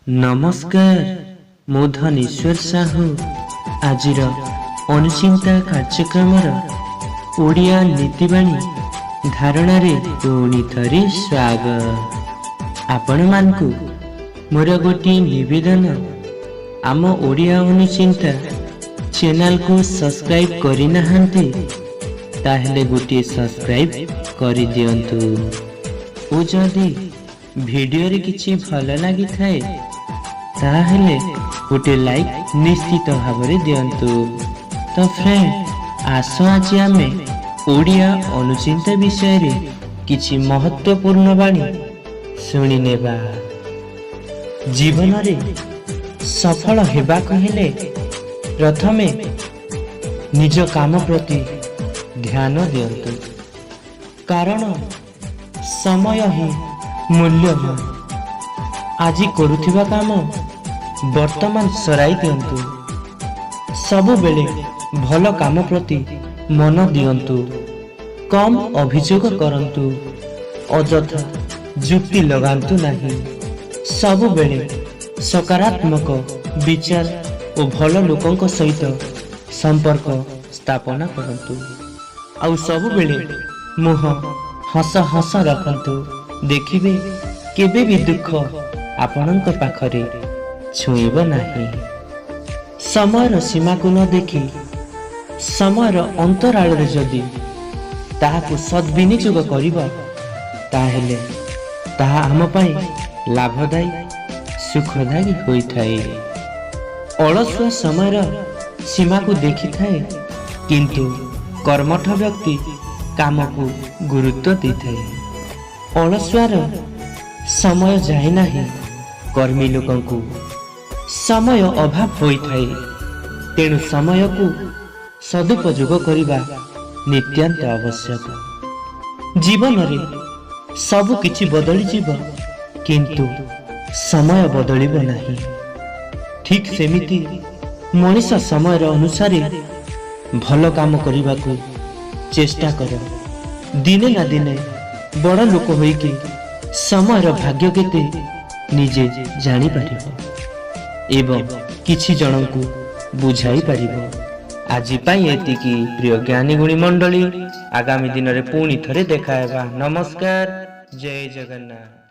ନମସ୍କାର, ମୁଁ ଧନେଶ୍ୱର ସାହୁ। ଆଜିର ଅନୁଚିନ୍ତା କାର୍ଯ୍ୟକ୍ରମର ଓଡ଼ିଆ ନୀତିବାଣୀ ଧାରଣାରେ ପୁଣି ଥରେ ସ୍ୱାଗତ। ଆପଣମାନଙ୍କୁ ମୋର ଗୋଟିଏ ନିବେଦନ, ଆମ ଓଡ଼ିଆ ଅନୁଚିନ୍ତା ଚ୍ୟାନେଲକୁ ସବସ୍କ୍ରାଇବ୍ କରିନାହାନ୍ତି, ତାହେଲେ ଗୋଟିଏ ସବସ୍କ୍ରାଇବ୍ କରିଦିଅନ୍ତୁ ଓ ଯଦି ଭିଡ଼ିଓରେ କିଛି ଭଲ ଲାଗିଥାଏ, ତାହେଲେ ଗୋଟିଏ ଲାଇକ୍ ନିଶ୍ଚିତ ଭାବରେ ଦିଅନ୍ତୁ। ତ ଫ୍ରେଣ୍ଡ, ଆସ ଆଜି ଆମେ ଓଡ଼ିଆ ଅନୁଚିନ୍ତା ବିଷୟରେ କିଛି ମହତ୍ୱପୂର୍ଣ୍ଣ ବାଣୀ ଶୁଣିନେବା। ଜୀବନରେ ସଫଳ ହେବାକୁ ହେଲେ ପ୍ରଥମେ ନିଜ କାମ ପ୍ରତି ଧ୍ୟାନ ଦିଅନ୍ତୁ, କାରଣ ସମୟ ହିଁ ମୂଲ୍ୟବାନ। ଆଜି କରୁଥିବା କାମ ବର୍ତ୍ତମାନ ସରାଇ ଦିଅନ୍ତୁ। ସବୁବେଳେ ଭଲ କାମ ପ୍ରତି ମନ ଦିଅନ୍ତୁ। କମ୍ ଅଭିଯୋଗ କରନ୍ତୁ, ଅଯଥା ଯୁକ୍ତି ଲଗାନ୍ତୁ ନାହିଁ। ସବୁବେଳେ ସକାରାତ୍ମକ ବିଚାର ଓ ଭଲ ଲୋକଙ୍କ ସହିତ ସମ୍ପର୍କ ସ୍ଥାପନା କରନ୍ତୁ ଆଉ ସବୁବେଳେ ମୁହଁ ହସ ହସ ରଖନ୍ତୁ। ଦେଖିବେ, କେବେ ବି ଦୁଃଖ ଆପଣଙ୍କ ପାଖରେ ଛୁଇଁବ ନାହିଁ। ସମୟର ସୀମାକୁ ନ ଦେଖି ସମୟର ଅନ୍ତରାଳରେ ଯଦି ତାହାକୁ ସଦ୍ବିନିଯୋଗ କରିବ, ତାହେଲେ ତାହା ଆମ ପାଇଁ ଲାଭଦାୟୀ, ସୁଖଦାୟୀ ହୋଇଥାଏ। ଅଳସୁଆ ସମୟର ସୀମାକୁ ଦେଖିଥାଏ, କିନ୍ତୁ କର୍ମଠ ବ୍ୟକ୍ତି କାମକୁ ଗୁରୁତ୍ୱ ଦେଇଥାଏ। ଅଳସୁଆର ସମୟ ଯାଏ ନାହିଁ, କର୍ମୀ ଲୋକଙ୍କୁ ସମୟ ଅଭାବ ହୋଇଥାଏ। ତେଣୁ ସମୟକୁ ସଦୁପଯୋଗ କରିବା ନିତ୍ୟାନ୍ତ ଆବଶ୍ୟକ। ଜୀବନରେ ସବୁ କିଛି ବଦଳିଯିବ, କିନ୍ତୁ ସମୟ ବଦଳିବ ନାହିଁ। ଠିକ୍ ସେମିତି ମଣିଷ ସମୟର ଅନୁସାରେ ଭଲ କାମ କରିବାକୁ ଚେଷ୍ଟା କର। ଦିନେ ନା ଦିନେ ବଡ଼ ଲୋକ ହୋଇକି ସମୟର ଭାଗ୍ୟ କେତେ ନିଜେ ଜାଣିପାରିବ ଏବଂ କିଛି ଜଣଙ୍କୁ ବୁଝାଇ ପାରିବ। ଆଜି ପାଇଁ ଏତିକି, ପ୍ରିୟ ଜ୍ଞାନୀ ଗୁଣୀ ମଣ୍ଡଳୀ। ଆଗାମୀ ଦିନରେ ପୁଣି ଥରେ ଦେଖା ହେବା। ନମସ୍କାର, ଜୟ ଜଗନ୍ନାଥ।